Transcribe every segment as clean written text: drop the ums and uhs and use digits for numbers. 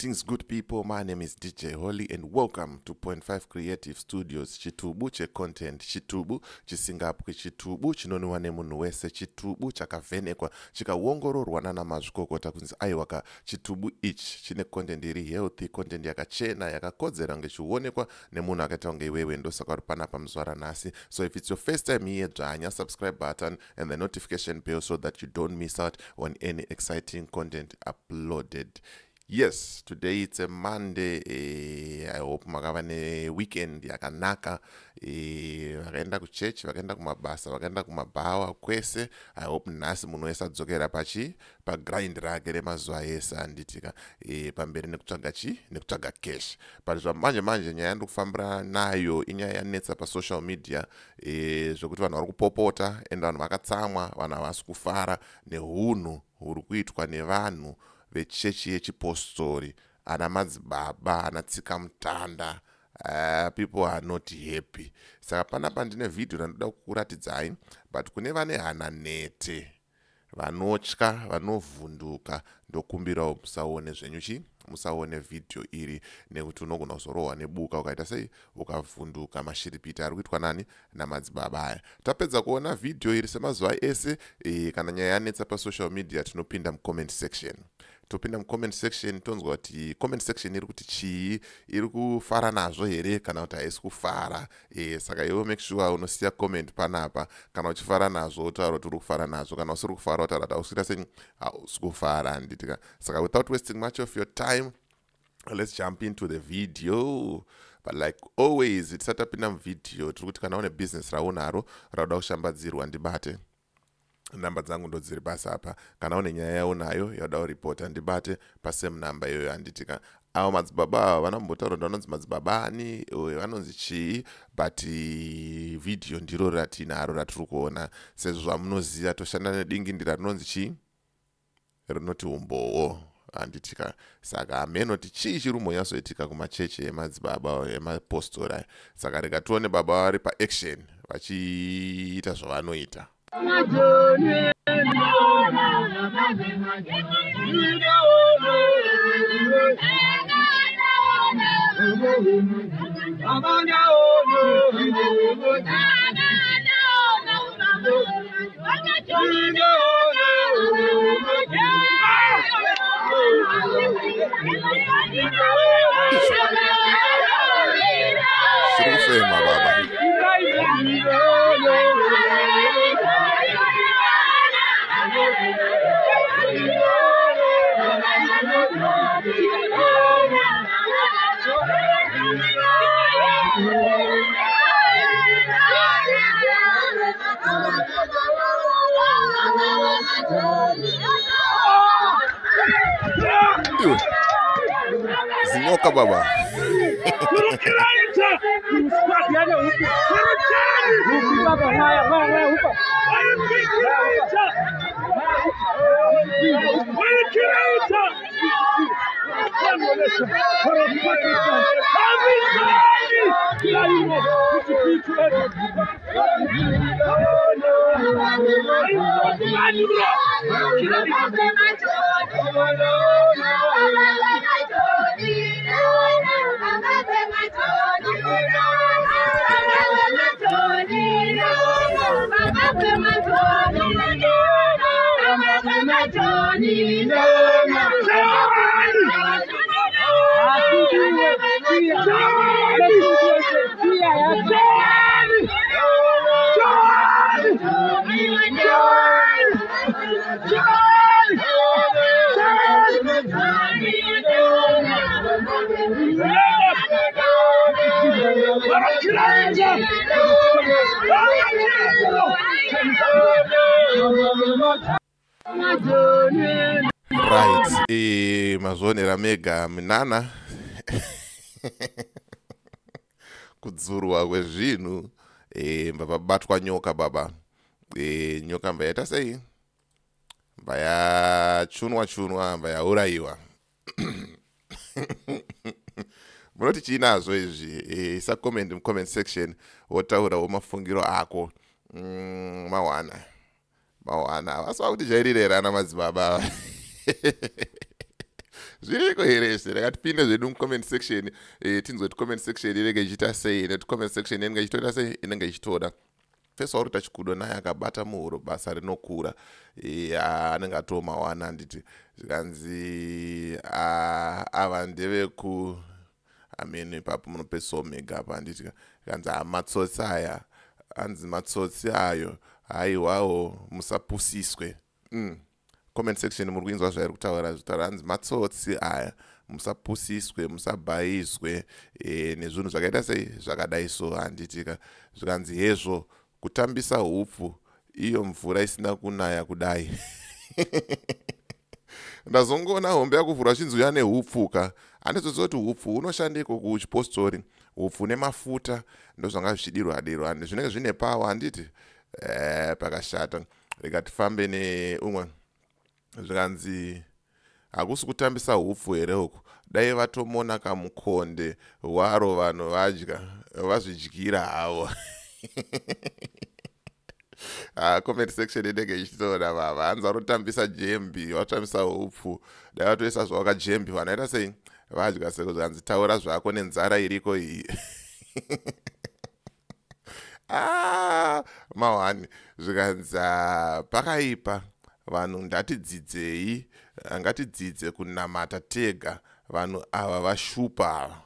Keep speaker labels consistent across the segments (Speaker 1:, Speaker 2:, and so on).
Speaker 1: Greetings, good people. My name is DJ Holly and welcome to Point 5 Creative Studios. Chitubu checontent, chitubu chisingapwi, chitubu chinonwiwa nemunhu wese, chitubu chakavhenekwa chikaongororwa nana mazvikokota kunzi aiwaka chitubu ichi chine content iri healthy, content yakachena, yakakodzera kunge chionekwa nemunhu akaita kunge iwewe. Ndosaka uri panapa muzuva ranhasi. So if it's your first time here, dzvanya subscribe button and the notification bell so that you don't miss out on any exciting content uploaded. Yes, today it's a Monday. I hope makava neweekend yakanaka. Vakaenda kuchechi, vakaenda kumabasa, vakaenda kumabhawa kwese. I hope nhasi munhu wese adzokera pachi pagrind rake remazuva ese, handitika? Pamberi nekutsvaga chi nekutsvaga cash. But zvamanje manje nyaya yandiri kufambira nayo inyaya yanetsa pasocial media, zvokuti vanhu vari kupopota and vanhu vakatsamwa, vanhu havasi kufara neunhu huri kuitwa nevanhu vechechi yechipostori, ana madzibaba, ana tsikamutanda. People are not happy. Saka panapa ndine vhidhiyo randoda kukuratidzai, but kune vane hana nhete, vanotya, vanovhunduka, ndokumbirawo musaone zvenyu chi musaone vhidhiyo iri, nekuti unogona kuzorohwa nebuka ukaita sei, ukavhunduka mashiripiti ari kuitwa nani namadzibaba aya. Tapedza kuona vhidhiyo iri, semazuva ese, kana nyaya yanetsa pasocial media, tinopinda mucomment section. Topinda mucomment section, tonzwa kuti comment section iri kuti chii, iri kufara nazvo here kana kuti haisi kufara. Saka iwe make sure unosiya comment panapa. Kana uchifara nazvo, utaura kuti uri kufara nazvo. Kana usiri kufara, utaura kuti hausi kuita sei, hausi kufara, handitika? Saka without wasting much of your time, let's jump into the video. But like always, tisati tapinda muvhidhiyo, tiri kuti kana une business raunaro rauda kushambadzirwa, ndibate. Namba dzangu ndodziri basa apa. Kana une nyaya yaunayo yauda kuripota, ndibate pasame namba iyoyo, handitika? Avo madzibaba ava vanombotaura kuti vanonzi madzibaba ani, vanonzi chii, but vhidhiyo ndiro ratinaro ratiri kuona. Sezvo zvamunoziva, toshanda nedingindira rinonzi chii, rinoti umbowo, handitika? Saka hamenoti chii chiri kumbonyatsoitika kumachechi emadzibaba emapostori aya. Saka rega tione baba vari paaction vachiita zvavanoita. Chiri kufema baba. Iwe zinyoka baba. Right, mazvionera mega minana, kudzurwa kwezvinhu. Mbabatwa nyoka baba. Nyoka mba yaita sei, mba yachunwa chunwa, mba yaurayiwa. Munoti chiinazvo izvi? Isa comment mucomment section, wotaurawo mafungiro ako. Mawana mawana, havasi vakuti jairira here ana madzibaba? Zviriko here izvi? Reka tipinde zvedu mucomment section, tinzwe kuti comment section inenge ichiita sei, nekuti comment section inenge ichitoita sei, inenge ichitoda fesa uri tachikudo naye akabata muhuro, basa rinokura. Anenge atomawana, handiti? Zvikanzi ava ndeveku amene ipapo munopesawo mega apa, handiti? Zvikanzi matsotsi aya, hanzi matsotsi ayo, haiwawo, musapusiswe. Comment section muri kuinzwa zvairi kutaura, zvitaura, hanzi matsotsi aya, musapusiswe, musabhaizwe nezvinhu zvakaita sei, zvakadai so, handitika? Zvikanzi hezvo, kutambisa hupfu iyo mvura isina kunaya kudai. Ndazongoona hombe yakuvhurwa chinzi uya nehupfu ka. Handizoziva kuti hupfu hunoshandiko kuchipostori. Hupfu nemafuta ndozvanga zvichidirwa dirwa, zvinenge zvine power, handiti? Pakashata. Rega tifambe neumwe. Zvikanzi hakusi kutambisa hupfu here uku? Dai vatomona kamukonde hwaro, vanhu vadya vazvidyira havo. Ah, comment section inenge ichitoona vava, hanzi varotambisa jembi, vatambisa hupfu, dai vatoisa zvavo kajembi, vanhu vaita sei, vadya seko. Zvanzi taura zvako nenzara iriko iyi. Ah, mawani. Zvikanzi pakaipa, vanhu ngatidzidzei, ngatidzidze kunamata tega, vanhu ava vashupa ava.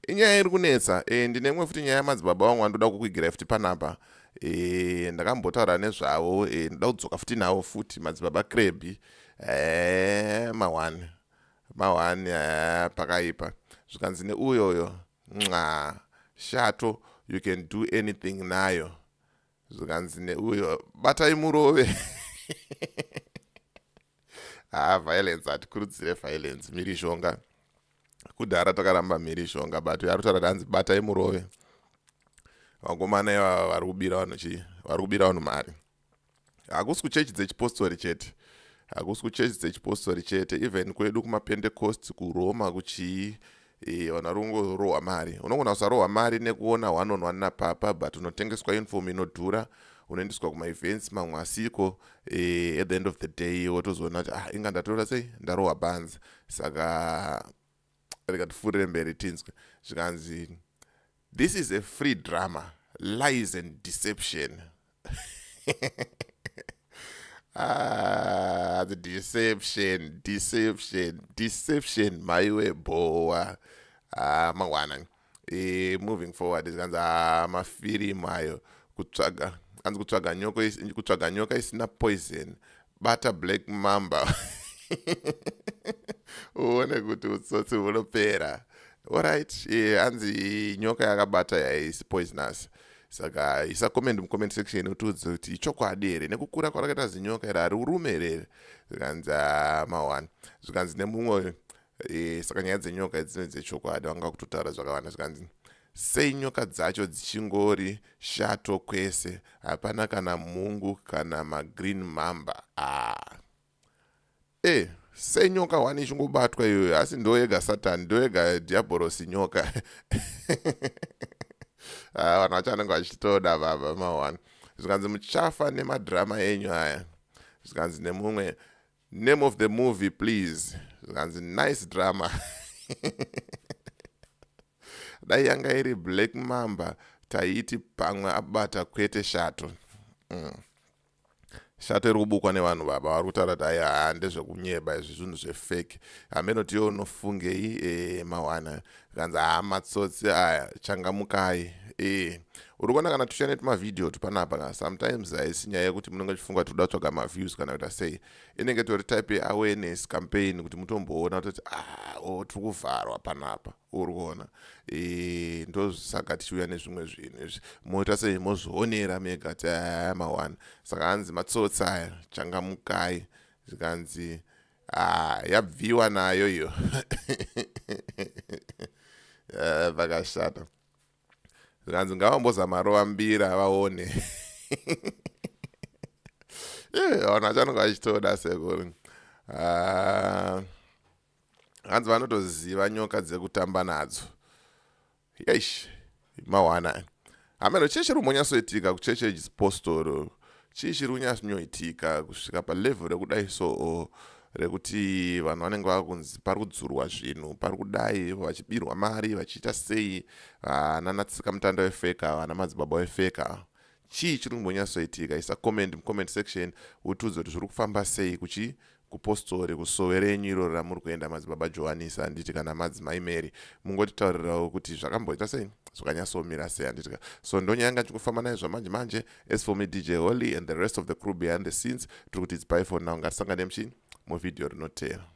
Speaker 1: Inyaya iri kunetsa. Ndine imwe futi nyaya yamadzibaba vangu vandoda kukuigirai futi panapa. Ndakambotaura nezvavo, ndoda kudzoka futi navo futi, Madzibaba Crebi. Mawani, mawani. Pakaipa. Zvikanzi neuyoyo mwa shato, you can do anything nayo. Zvikanzi neuyo, batai murove. Ha, violence, hatikurudzire violence, mhirizhonga. Kudhara takaramba mhirizhonga, but ari kutaura kuti hanzi batai murove vakomana ivava vari kubira vanhu chii, vari kubira vanhu mari. Hakusi kuchechi dzechipostori chete, hakusi kuchechi dzechipostori chete, even kwedu kumapentecost, kuRoma, kuchii, vanhu vari kungorohwa mari. Unogona kusarohwa mari nekuona one on one napapa, but unotengeswa uniform inodhura, unoendeswa kumaevents mamwe asiko. At the end of the day wotozoona kuti ah, inga ndatora sei, ndarohwa bhanzi. Saka rega tifurire mberi tinzwe. Zvikanzi this is a free drama, lies and deception. Ah, the deception, deception, deception, maiwe boa. Ah, mangwana. Moving forward, zvikanzi ah, mafirimu ayo, kutsvaga, hanzi kutsvaga nyoka, kutsvaga nyoka isina poison, bata black mamba uone kuti utsotsi hunopera. Alright, hanzi nyoka yakabata yaisi poisonous. Saka isa comment mucomment section, utiudze kuti ichokwadi here, nekukura kwarakaita zinyoka iri, hari urume here? Zvikanzi ma1. Zvikanzi nemumwe, saka nyaya dzenyoka idzi dzechokwadi, vanga kutotaura zvakawanda. Zvikanzi sei nyoka dzacho dzichingori shato kwese, hapana kana mungu kana magreen mamba? Ah. Sei nyoka wani ichingobatwa iyoyo? Asi ndo yega Satani, ndo yega dhiabhorosi nyoka? Ah, vanhu vacho vanenge vachitoda baba mawani. Zvikanzi muchafa nemadhirama enyu aya. Zvikanzi nemumwe, name of the movie please. Zvikanzi nice drama, dai yanga iri black mamba taiti pamwe abata, kwete shato. Shato iri kubukwa nevanhu baba, vari kutaura kuti aiwa, ndezvekunyeba izvi, zvinhu zvefake. Hameno tiyo unofungei? Mawana. Zvikanzi haa, matsotsi aya, changamukai. Uri kuona kana tichiya netumavhidhiyo tupanapa, sometimes haisi nyaya yekuti munenge chifunga kuti toda kutsvaga maviews kana kuita sei, inenge tori type yeawareness campaign kuti mutomboona kutoti ah, oh, tiri kuvharwa panapa. Uri kuona? Ndosaka tichiuya nezvimwe zvinhu izvi, moita sei, mozvionera mega ti aya mawana. Saka hanzi matsotsi aya, changamukai. Zvikanzi ah, yabviwa nayo iyo. Vakashata. Zvikanzi ngavambozama rova mbira vaone. Vanhu vacho vanonge vachitoda sekuri. Ah, hanzi vanotoziva nyoka dzekutamba nadzo. Eish, mawana. Hameno chii chiri kumbonyatsoitika kuchechi yechipostori, chii chiri kunyatsoitika kusvika palevel rekudai so? Rekuti vanhu vanenge vakunzi pari kudzurwa zvinhu, pari kudai, vachibirwa mari, vachiita sei, vana tsika mutanda wefeka, vana madzibaba wefeka. Chii chiri kumbonyatsoitika? Isa comment mucomment section, utiudze kuti zviri kufamba sei kuchi kupostori, kusowe renyu iroro ramuri kuenda, Madzibaba Johanisi, handiti? Kana Madzimai Mary, mungotitaurirawo kuti zvakamboita sei, zvakanyatsomira sei, handitika? So ndonyaya yanga chikufamba nayo zvamanje manje. As for me, DJ Holly, and the rest of the crew behind the scenes, tiri kuti it's bye for now. Ngatisangane muchi muvhidhiyo rinoteera.